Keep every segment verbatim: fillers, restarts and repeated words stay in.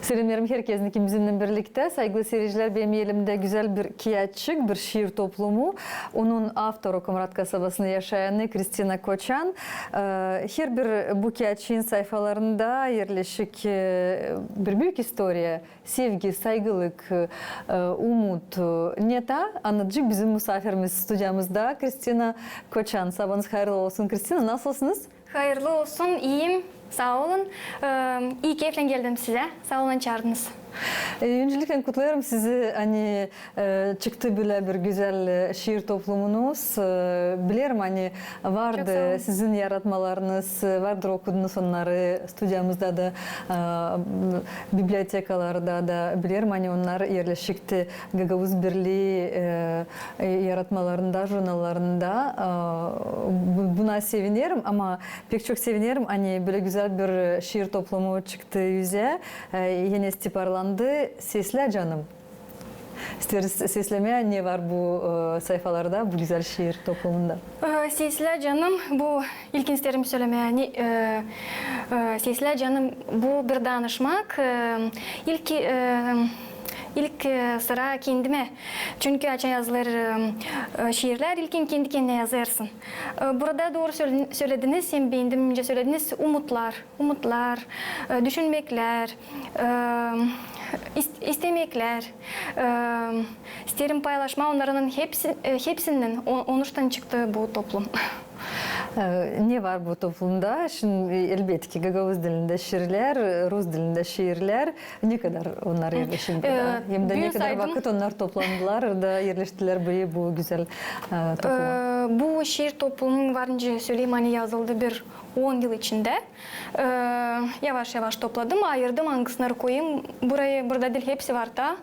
Selemnerim herkezdän, kim bizimnän birliktä. Saygılı siiricilär, benim elimdä gözäl bir kiyatçık, bir şiir toplumu. Onun avtoru Komrat kasabasında yaşayanı Kristina Koçan. E, herbir bu kiyatçıın sayfalarında erleşik, e, bir büük istoriya. Sevgi, saygılık, e, umut, e, ne taa annadacek bizim musaafirimiz studiyamızda Kristina Koçan. Sabaanız hayırlı olsun, Kristina. Nasılsınız? Hayırlı olsun, iiyim. Saa olun. E, ii keyflän geldim sizä. Saa olun, çaardınız. E, öncelikle kutlêêrım sizi, ani e, çıktı bölä bir gözäl, e, şiir toplumunuz. E, bilerim, ani vardı sizin yaratmalarınız, e, vardır okudunuz onnarı studiyamızda da, e, bibliotekalarda da. Bilerim, ani onnar erleşikti Gagauz Birlii, e, e, yaratmalarında, jurnallarında. E, bu-, buna sevinerim, ama pek çok sevinerim, ani bölä gözäl bir şiir toplumu çıktı üzä. E, yeni istiparlandı. Seslä, canım. İsteeriz seslemää, ne var bu, e, sayfalarda, bu gözäl şiir toplumunda. E, Seslä, canım, bu ilkin isteerim sölemää, ani, e, e, Seslä, canım, bu bir danışmak, e, ilk, e, ilk, e, sıra kendimä. Çünkü açan yazılêr, e, e, şiirlär, ilkin kendi kendinä yazêrsın. E, burada dooru söl-, sölediniz, hem beendim, nicä sölediniz, umutlar. Umutlar, e, düşünmeklär, e, ist-, istemeklär. E, isteerim paylaşmaa onnarın hepsi-, e, hepsindän, o-, onuştan çıktı bu toplum. E, ne var bu toplumda? Şindi, e, elbetki, gagauz dilindä şiirlär, rus dilindä şiirlär. Ne kadar onnar erleşik burada? E, hem dä ne kadar vakıt onnar toplandılar da erleştilär bu, bu gözäl, e, topluma? E, bu şiir toplumunun var nicä söleyim, ani yazıldı bir on yıl içindä. E, yavaş-yavaş topladım, ayırdım, angısını koyayım. Burayı, burada diil, hepsi var taa.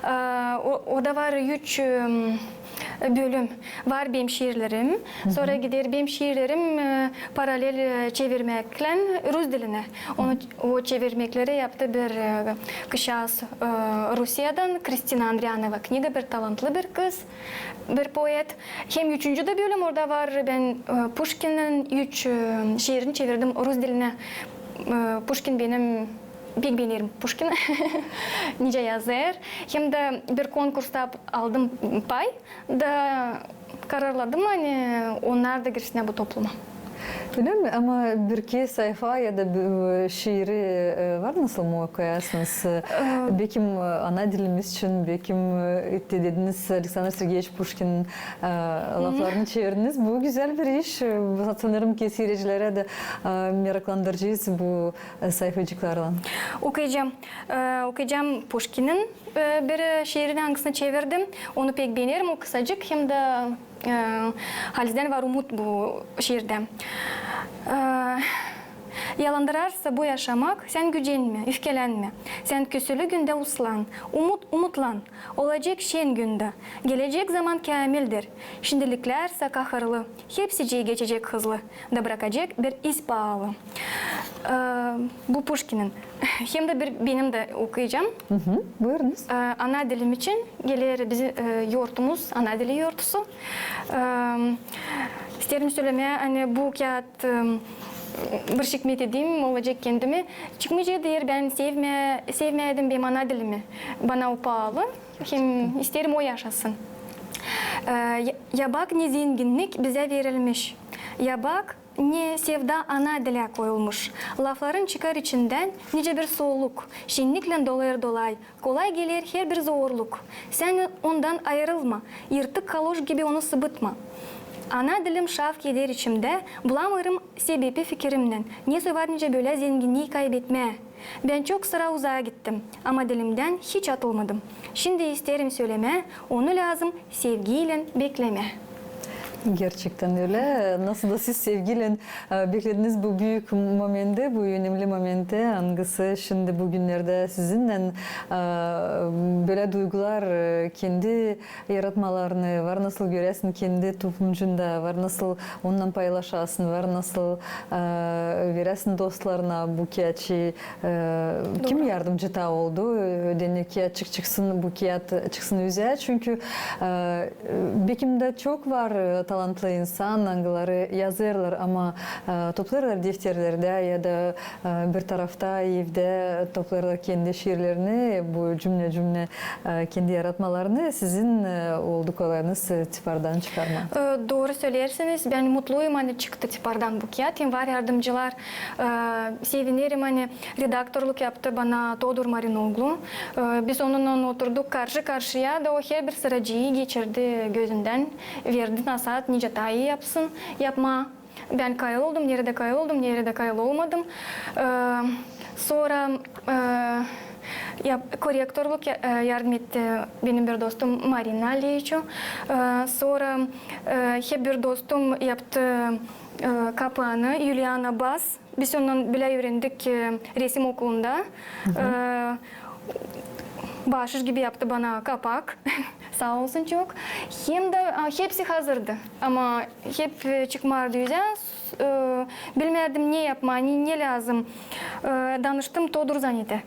E, o, o da var üç, e, bölüm. Var benim şiirlerim, sora gider benim şiirlerim, e, paralel, e, çevirmeklän rus dilinä. Onu, o çevirmekleri yaptı bir, e, kızçaaz, e, Rusiyadan, Kristina Andrianova, kniga, bir talantlı bir kız. Bir poet. Hem üçüncü dä bölüm orada var. Bän, e, Puşkinin üç, e, şiirini çevirdim rus dilinä. E, Puşkin benim, pek beenerim Puşkin. Nicä yazêr. Hem dä bir konkursta aldım pay. Da kararladım, ani onnar da girsin bu topluma. Ölä mi? Ama bir iki sayfa ya da bir, e, şiiri, e, var nasıl mı okuyasınız? E, bekim, e, ana dilimiz için, bekim, e, te dediniz, Aleksandr Sergeeviç Puşkinin, e, laflarını çevirdiniz. Bu gözäl bir iş. E, sanêrım ki siiricileri dä, e, meraklandıracez bu, e, sayfacıklarlan. Okuyacam. E, okuyacam Puşkinin, e, bir, e, şiirini, angısını çevirdim. Onu pek beenerim, o kısacık, hem dä, e, halizdän var umut bu şiirdä. E, Yalandırarsa bu yaşamak, sän gücenmä, üfkelänmä. Sän küsülü gündä uslan, umut, umutlan. Olacek şen gündä. Gelecek zaman käämildir. Şindiliklär sa kahırlı, hepsicii geçecek hızlı da brakacek bir iz paalı. E, bu Puşkinin. Hem dä bir benim dä okuyacam. Buyurunuz. E, ana dilim için geler bizim, e, yortumuz, ana dili yortusu. E, isteerim sölemää, ani bu kiyat, e, bir şikmet edeyim, olacek kendimi. Çıkmayacek, deer, bän sevmää-, sevmäädim benim ana dilimi. Bana o paalı. Hem isteerim o yaşasın. E, ya, ya bak, ne zenginnik bizä verilmiş. Ya bak, ne sevda ana dilä koyulmuş. Lafların çıkar içindän nicä bir soluk. Şenniklän dolar-dolay, kolay geler herbir zorluk. Sän ondan ayırılma, yırtık kaloş gibi onu sıbıtma. Ana dilim şavk eder içimdä, bulamêêrım sebepi fikirimnän, ne soy var nicä bölä zenginniyi kaybetmää. Bän çok sıra uzaa gittim, ama dilimdän hiç atılmadım. Şindi isteerim sölemää, onu lääzım sevgiylän beklemää. Gerçektän ölä. Nasıl da siz sevgiylän, e, beklediniz bu büük momenti, bu önemli momenti, angısı şindi bu günnerdä sizinnän, e, bölä duygular, e, kendi yaratmalarını, var nasıl göräsin kendi toplumunda, var nasıl onunnan paylaşasın, var nasıl, e, veräsin dostlarına bu kiyatçı, e, kim yardımcı taa oldu, e, deyni kiyat çık-, çıksın, bu kiyat çıksın üzä. Çünkü, e, bekim dä çok var, e, talantlı insan, angıları yazêrlar, ama, e, toplêêrlar defterlerdä ya da, e, bir tarafta evdä toplêêrlar kendi şiirlerini, bu cümlä-cümlä, e, kendi yaratmalarını. Sizin, e, oldu kolayınız, e, tipardan çıkarmaa? E, dooru söleersiniz. Bän mutluyum, ani çıktı tipardan bu kiyat. Hem var yardımcılar, e, sevinerim, ani redaktorluk yaptı bana Todur Marinoglu. E, biz onunnan oturduk karşı-karşıya da o herbir sıracıı geçirdi gözündän, verdi nasaat, nicä taa ii yapsın, yapmaa. Bän kayıl oldum, neredä kayıl oldum, neredä kayıl olmadım. E, sora, e, yap-, korektorluk ya-, e, yardım etti benim bir dostum Marina Aliçu. E, sora, e, hep bir dostum yaptı, e, kapaanı, Yuliana Bas. Biz onunnan bilä üürendik, e, resim okulunda. E, baaşış gibi yaptı bana kapak. Saa olsun çok. Hem dä, a, hepsi hazırdı. Ama hep, e, çıkmardı üzä, e, bilmärdim, ne yapmaa, ne, ne lääzım. E, danıştım Todur Zanetä.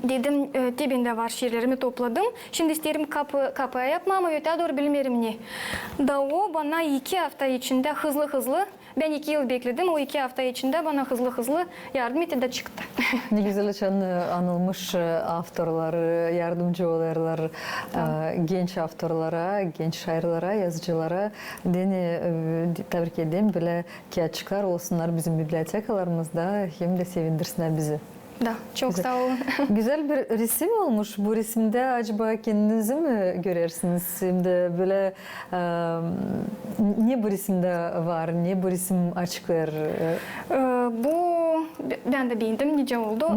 Dedim, e, te bendä var, şiirlerimi topladım. Şindi isteerim kapı-, kapaa yapmaa, ama ötää dooru bilmeerim ne. Da o bana iki afta içindä hızlı-hızlı Bän iki yıl bekledim, o iki afta içindä bana hızlı-hızlı yardım etti da çıktı. Ne gözäl, açan, e, anılmış, e, avtorlar, e, yardımcı olêrlar, e, genç avtorlara, genç şairlere, yazıcılara. Deyni, e, tabrik ederim, bölä kiyatçıklar olsunnar bizim bibliotekalarımızda, hem dä sevindirsinnär bizi. Da, çok saa olun. Gözäl bir resim olmuş. Bu resimdä acaba kendinizi mi görersiniz? Hem dä bölä, e, ne bu resimdä var, ne bu resim açıklêêr? E, bu b-, bän dä beendim, nicä oldu. E,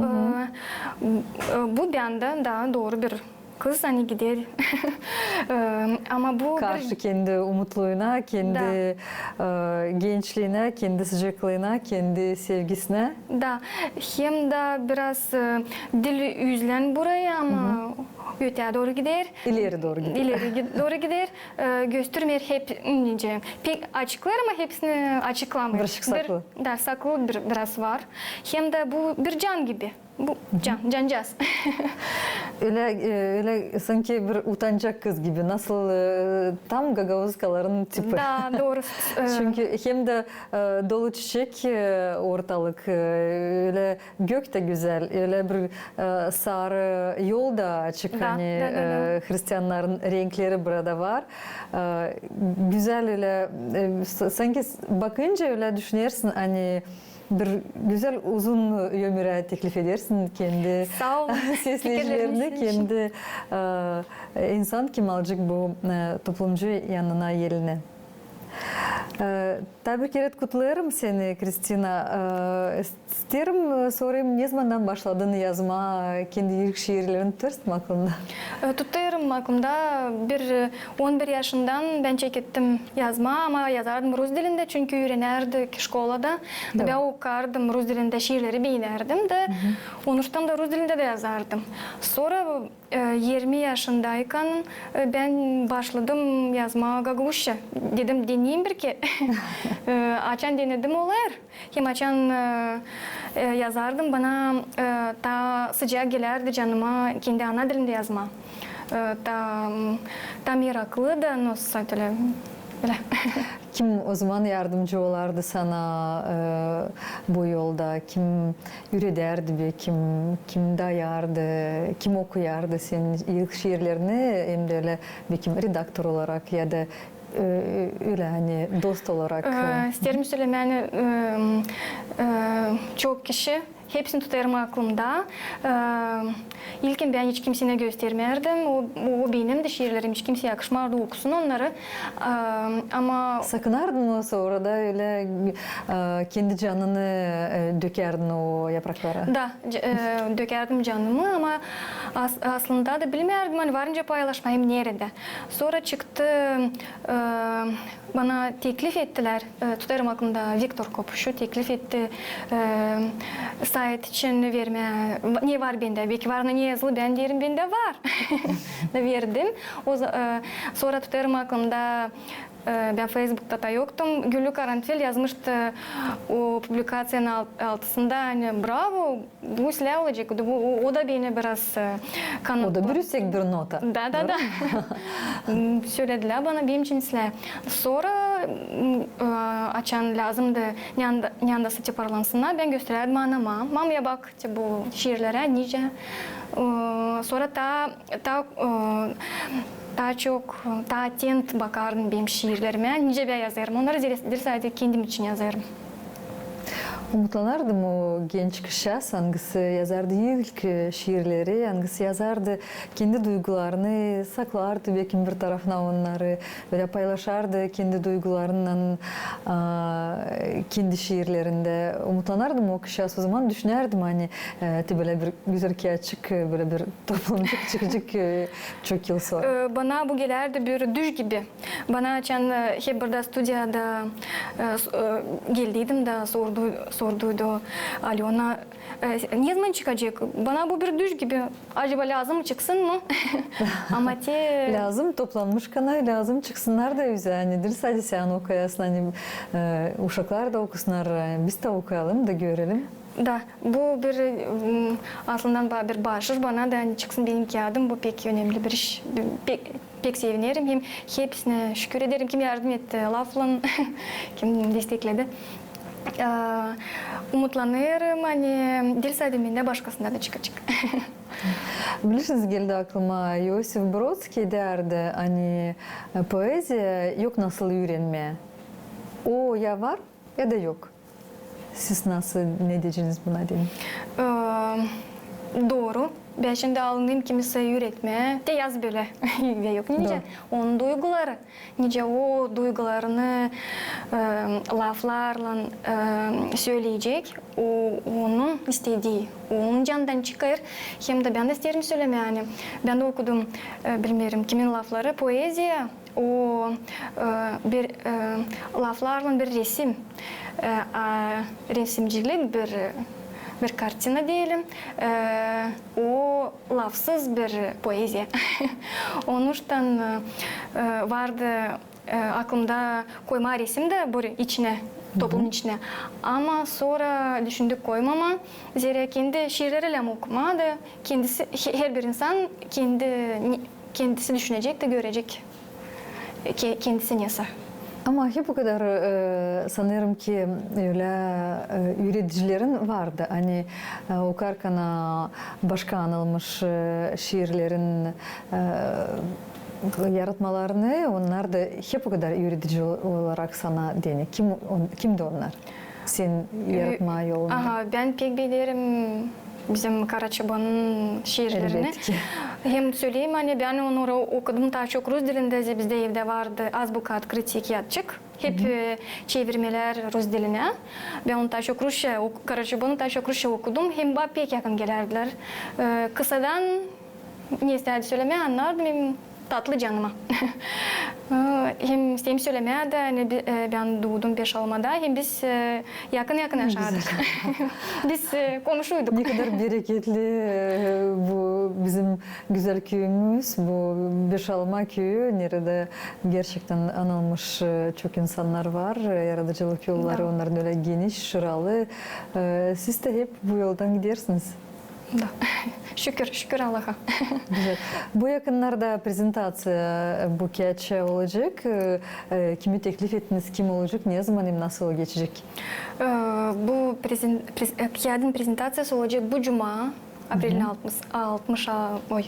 e, bu bendä da dooru bir kız, ani gider. E, ama bu bir... Karşı kendi umutluyuna, kendi, e, gençliinä, kendi sıcaklıına, kendi sevgisinä. Da, hem dä biraz, e, diil üzlän burayı, ama ötää dooru gider. İleri dooru gider. İleri gi-, dooru gider. E, göstermeer hep, nicä, pek açıklêêr, ama hepsini açıklamêêr. Bir şey saklı. Da, saklı bir, biraz var. Hem dä bu bir can gibi. Bu can, cancaz. Ölä, e, ölä sanki bir utancak kız gibi. Nasıl, e, tam gagauzkaların tipi. Da, dooru. E, çünkü hem dä, e, dolu çiçek, e, ortalık, e, ölä gök tä gözäl, ölä bir, e, sarı yol da açık, da, ani, da, da, e, hristiannarın renkleri burada var. E, gözäl ölä, e, s-, sanki s-, bakınca ölä düşünersin, ani bir gözäl uzun ömürä teklif edersin kendi sesleyicilerinä, kendi, e, insan, kim alacek bu, e, toplumcu yanına, elinä. E, taa bir kerä kutlêêrım seni, Kristina. E, isteerim, e, sorayım, ne zamandan başladın yazmaa kendi ilk şiirlerini, tutarsan aklında? E, tutêrım aklımda, bir, e, on bir yaşından bän çekettim yazmaa, ama yazardım rus dilindä, çünkü üürenärdik şkolada. Bän okardım rus dilindä şiirleri, beenärdim dä, onuştan da rus dilindä dä yazardım. Sora, e, irmi yaşındaykan, e, bän başladım yazmaa gagauzça. Dedim, deneyim bir kerä. E, açan denedim, olêr. Hem açan, e, e, yazardım, bana, e, taa sıcak gelärdi canıma kendi ana dilindä yazmaa. E, taa, taa meraklı da, nasıl söleyelim, bölä. Kim o zaman yardımcı olardı sana, e, bu yolda? Kim üüredärdi be, kim, kim dayardı, kim okuyardı senin ilk şiirlerini, hem dä ölä, bekim, redaktor olarak ya da Ö-, ölä, ani dost olarak, e, isteerim sölemää, ani, e, e, çok kişi, hepsini tutêrım aklımda. E, ilkin bän hiç kimseynä göstermärdim. O, o benim dä şiirlerim, hiç kimseyä yakışmardı okusun onnarı. E, ama sakınardın mı sora da ölä, e, kendi canını, e, dökärdin o yapraklara? Da, c-, e, dökärdim canımı, ama as-, aslında da bilmärdim, ani varınca paylaşmayım neredä. Sora çıktı, e, bana teklif ettilär, e, tutêrım aklımda, Viktor Kopuşu teklif etti, e, sayt için vermää, ne var bendä, bekim var, ne yazılı, bän deerim, bendä var. Da verdim. O za-, e, sora tutêrım aklımda, E, bän Feysbukta da yoktum. Güllü Karanfil yazmıştı o publikaţiyanın alt-, altısında, ani, bravo, bu islää olacek. O, o, o da beni biraz, e, kanat-. O da bir üüsek bir nota. Da, da, da. Söledilär bana, benim için islää. Sora, m, e, açan lääzımdı, ne anda, ne anda toparlansınnar, bän gösterärdim anama. Mam, ya bak, te bu şiirlerä, nicä. E, sora taa, taa, e, taa çok, taa tent bakardım benim şiirlerimä, nicä bän yazêrım onnarı, zerä diil sade kendim için yazêrım. Umutlanardım o genç kızçaaz, angısı yazardı ilk, e, şiirleri, angısı yazardı kendi duygularını, saklardı bekim bir tarafına onnarı, bölä paylaşardı kendi duygularınnan, a, kendi şiirlerindä. Umutlanardım o kızçaaz, o zaman düşünärdim, ani, e, te bölä bir gözäl kiyatçık, e, bölä bir toplumcuk çıkacek, e, çok yıl sora. E, bana bu gelärdi bir düş gibi. Bana açan, e, hep burada studiyada, e, s-, e, geldiydim da sordu, sorduydu Alöna, e, ne zaman çıkacek? Bana bu bir düş gibi. Acaba lääzım mı çıksın mı? Ama te... Lääzım, toplanmış kanat, lääzım çıksınnar da üzä. Ani diil sade sän okuyasın, ani, e, uşaklar da okusınnar, e, biz dä okuyalım da görelim. Da, bu bir, m, aslında ba-, bir başarı bana da, ani çıksın benim kiyadım, bu pek önemli bir iş. Pek, pek sevinerim, hem hepsinä şükür ederim, kim yardım etti laflan, kim destekledi. E, umutlanêrım, ani diil sade mendä, başkasında da çıkacek. Bilirsiniz, geldi aklıma, İosif Brodskij deerdi, ani, e, poeziya yok nasıl üürenmää. O ya var, ya da yok. Siz nasıl, ne deyeceniz buna deyni? E, dooru. Bän şindi alındım kimisä üüretmää. Te yaz bölä. Ve yok nicä. Dooru. Onun duyguları. Nicä o duygularını, e, laflarlan, e, söleyecek, o, onun istedii, onun canından çıkêr. Hem dä bän dä isteerim sölemää, ani bän dä okudum, e, bilmeerim kimin lafları, poeziya, o, e, bir, e, laflarlan bir resim, e, a, resimcilik bir, bir kartina deyelim, e, o lafsız bir poeziya. Onuştan, e, e, vardı, e, aklımda koymaa resim dä bu içinä, toplumun içinä. Ama sora düşündük koymamaa, zerä kendi şiirleri lääzım okumaa da, kendisi, he-, herbir insan kendi, ne-, kendisi düşünecek dä görecek, e, ke-, kendisi nesä. Ama hep okudar, e, sanêrım ki, ölä, e, üüredicilerin vardı, ani, e, okarkan, a, başka anılmış, e, şiirlerin, e, yaratmalarını, onnar da hep okudar üüredici ol-, olarak sana deyni. Kim on-, kimdi onnar? Senin yaratma yolunda. Aha, bän pek beenerim bizim Karaçobanın şiirlerini. Elbetki. Hem söleyim, ani bän onu okudum taa çok rus dilindä, bizdä evdä vardı Azbuka otkrutii kiyatçık. Hep, e, çevirmelär rus dilinä. Bän onu taa çok rusça, ok-, Karaçobanı taa çok rusça okudum. Hem bana pek yakın gelärdilär. E, kısadan ne isteerdi sölemää, annardım hem tatlı canıma. E, hem isteerim sölemää dä, ani bi-, e, bän duudum Beşalmada, hem biz, e, yakın-yakın yaşardık. Biz, e, komuşuyduk. Ne kadar bereketli, e, bu bizim gözäl küüyümüz, bu Beşalma küüyü, neredä gerçektän anılmış, e, çok insannar var, e, yaradıcılık yolları onnarın ölä geniş, şıralı. E, siz dä hep bu yoldan gidersiniz. Da. Şükür, şükür Allaha. Gözäl. Bu yakınnarda prezentaţiya, e, bu kiyatça olacek. E, e, kimi teklif ettiniz, kim olacek, ne zaman hem nasıl geçecek? E, bu prezen-, prez-, e, kiyadın prezentaţiyası olacek bu cuma, aprelin altmış, altmış, a, oy,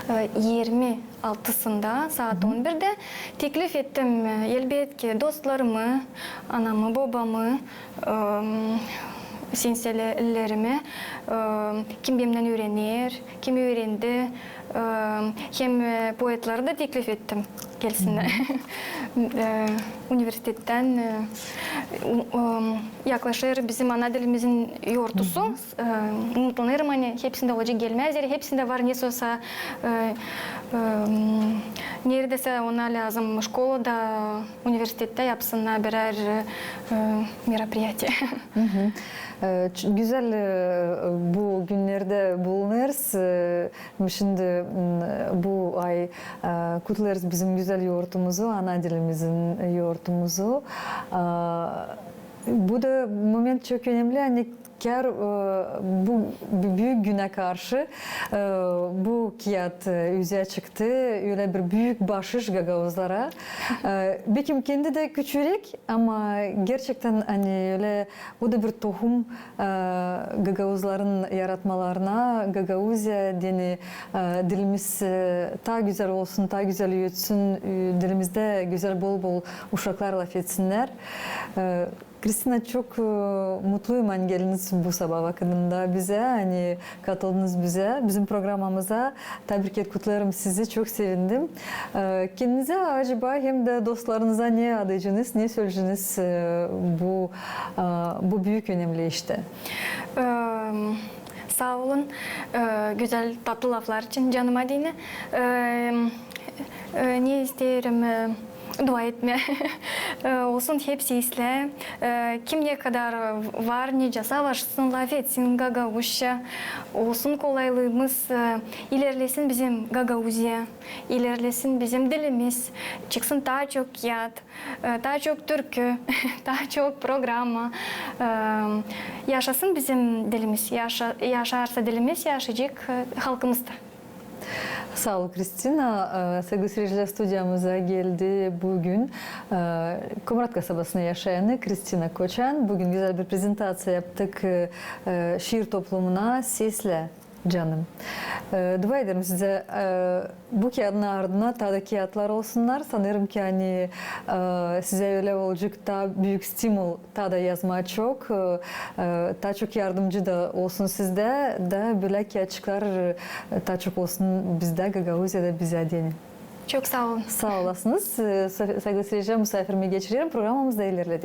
e, irmi altısında, saat on birdä. Teklif ettim, e, elbetki, dostlarımı, anamı, bobamı, e, senselerimi, e, kim bendän üürener, kim üürendi, e, hem, e, poetleri dä teklif ettim, gelsinnär. E, universitettän, e, u-, e, yaklaşêr bizim ana dilimizin yortusu. E, umutlanêrım, ani hepsindä olacek gelmää, zerä hepsindä var nesä olsa, e, e, neredäsä ona lääzım şkolada, universitettä yapsınnar birär, e, мероприятие. E, ç-, gözäl, e, bu günnerdä bulunêrız. E, şindi, m, bu ay, e, kutlêêrız bizim yoortumuzu, ana dilimizin yoortumuzu. Aa, bu da moment çok önemli, ani kär, e, bu bü-, büük günä karşı, e, bu kiyat, e, üzä çıktı, ölä bir büük başış gagauzlara. E, bekim kendi dä küçürek, ama gerçekten, ani ölä, bu da bir tohum, e, gagauzların yaratmalarına, Gagauziya deyni, e, dilimiz, e, taa gözäl olsun, taa gözäl ötsün, e, dilimizdä gözäl bol-bol uşaklar lafetsinnär. E, Kristina, çok, e, mutluyum, ani geldiniz bu sabaa vakıdında bizä, ani katıldınız bizä, bizim programamıza. Taa bir kerä kutlêêrım sizi, çok sevindim. E, kendinizä acaba hem dä dostlarınıza ne adaycınız, ne söleyeceniz, e, bu, e, bu büük önemli iştä? Em, saa olun, e, gözäl tatlı laflar için canıma deyni. Em, e, ne isteerim, e, dua etmää. E, olsun hepsi islää. E, kim ne kadar var, nicä savaşsın, lafetsin gagauzça. Olsun kolaylığımız, e, ilerlesin bizim Gagauziya, ilerlesin bizim dilimiz, çıksın taa çok kiyat, e, taa çok türkü, taa çok programa. E, yaşasın bizim dilimiz, yaşa-, yaşarsa dilimiz, yaşayacek, e, halkımız da. Saa ol, Kristina. E, saygılı seyircilär, studiyamıza geldi büün, e, Komrat kasabasında yaşayanı Kristina Koçan. Büün gözäl bir prezentaţiya yaptık, e, e, şiir toplumuna, Sesle canım. E, dua ederim sizä, e, bu kiyadın ardına taa da kiyatlar olsunnar. Sanêrım ki, ani, e, sizä ölä olacek taa büük stimul taa da yazmaa çok, e, e, taa çok yardımcı da olsun sizdä, da bölä kiyatçıklar, e, taa çok olsun bizdä, Gagauziyada bizä deyni. Çok saa olun. Saa olasınız. E, sa-, saygılı seyircilär, musaafirimi geçirerim, programamız da ilerleder.